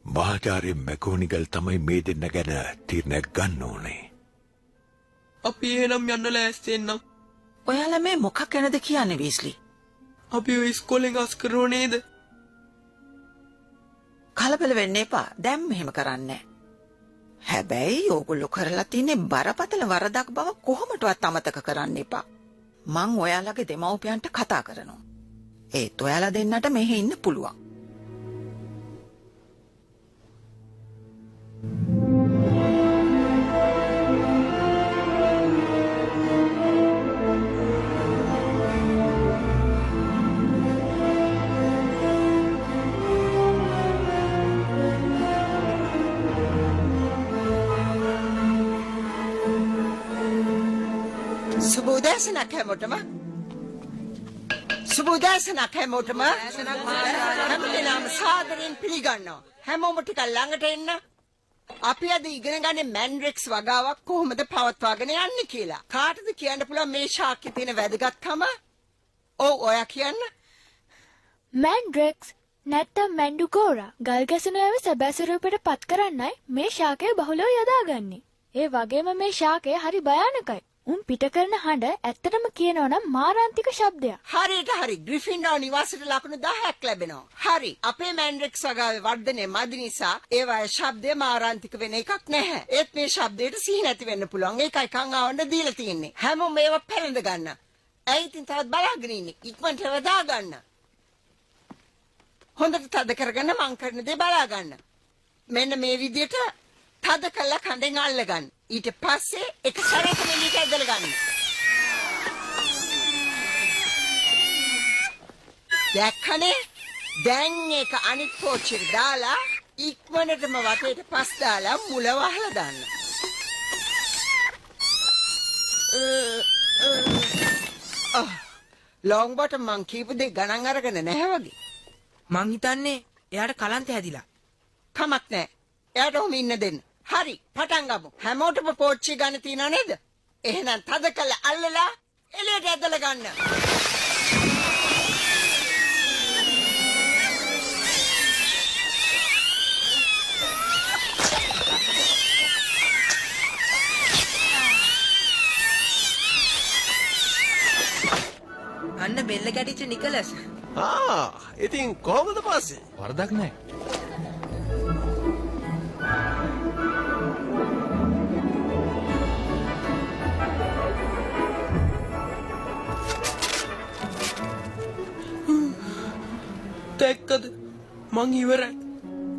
මහාචාර්ය මැකෝනිගල් තමයි මේ දෙන්න ගැන තීරණයක් ගන්න ඕනේ. අපි එහෙනම් යන්න ලෑස්ති වෙන්නම්. ඔයාලා මේ මොකක් ගැනද කියන්නේ වීස්ලි? අපි ඔය ඉස්කෝලෙන් අස් කරනව නේද? කලබල වෙන්න එපා. දැන් මෙහෙම කරන්නේ. හැබැයි ඕගොල්ලෝ කරලා තියෙන්නේ බරපතල වරදක් බව කොහොමටවත් අමතක කරන්න එපා. මං ඔයාලගේ දෙමව්පියන්ට කතා කරනවා. ඒත් ඔයාලා දෙන්නට මෙහෙ ඉන්න පුළුවන්. සුබ උදෑසනක් හැමෝටම. සුබ උදෑසනක් හැමෝටම. හැම දෙනාම සාදරයෙන් පිළිගන්නවා. හැමෝම ටිකක් ළඟට එන්න. අපි අද ඉගෙන ගන්නේ මැන්ඩ්‍රෙක්ස් වගාවක් කොහොමද පවත්වාගෙන යන්නේ කියලා. කාටද කියන්න පුළුවන් මේ ශාකයේ තියෙන වැදගත්කම? ඔව් ඔයා කියන්න. මැන්ඩ්‍රෙක්ස් නැත්තම් මැන්ඩුකෝරා ගල් ගැසුණු ඇව සැබෑ ස්වරූපයට පත් කරන්නයි මේ ශාකය බහුලව යොදාගන්නේ. ඒ වගේම මේ ශාකය හරි භයානකයි. උන් පිට කරන හඬ ඇත්තටම කියනවා නම් මාරාන්තික ශබ්දයක්. හරියට හරි. ග්‍රිෆින්ඩෝර් නිවාසයට ලකුණු 10ක් ලැබෙනවා. හරි. අපේ මැන්ඩ්‍රෙක්ස් වගාවේ වර්ධනය මදි නිසා ඒවායේ ශබ්දය මාරාන්තික වෙන එකක් නැහැ. ඒත් මේ ශබ්දයට සිහි නැති වෙන්න පුළුවන්. ඒකයි කන් ආවන්න දීලා තියෙන්නේ. හැමෝම මේවා පැලඳ ගන්න. ඇයි ඉතින් තවත් බලාගෙන ඉන්නේ? ඉක්මනට ඒවා දාගන්න. හොඳට තද කරගන්න මං කරන දේ බලා ගන්න. මෙන්න මේ විදියට තද කරලා කඳෙන් අල්ලගන්න. ඊට පස්සේ එක සැරේටම එළියට ඇදලා ගන්න. දැක්කනේ? දැන් ඒක අනිත් පෝච්චියට දාලා ඉක්මනටම වටේට පස් දාලා මුල වහලා දාන්න. ලොං බොටම් මං කියපු දේ ගණන් අරගෙන නැහැ වගේ. මං හිතන්නේ එයාට කලන්ත හැදිලා. කමක් නැහැ. එයාට ඔහොම ඉන්න දෙන්න. හරි, පටන් ගමු. හැමෝටම පෝච්චි ගන්න තියනව නේද? එහෙනම් තද කරලා අල්ලලා එළියට ඇදලා ගන්න. අන්න බෙල්ල කැටිච්ච නිකලස්. ආ, ඉතින් කොහොමද පස්සේ? වරදක් නෑ. දැක්කද? මං ඉවරයි.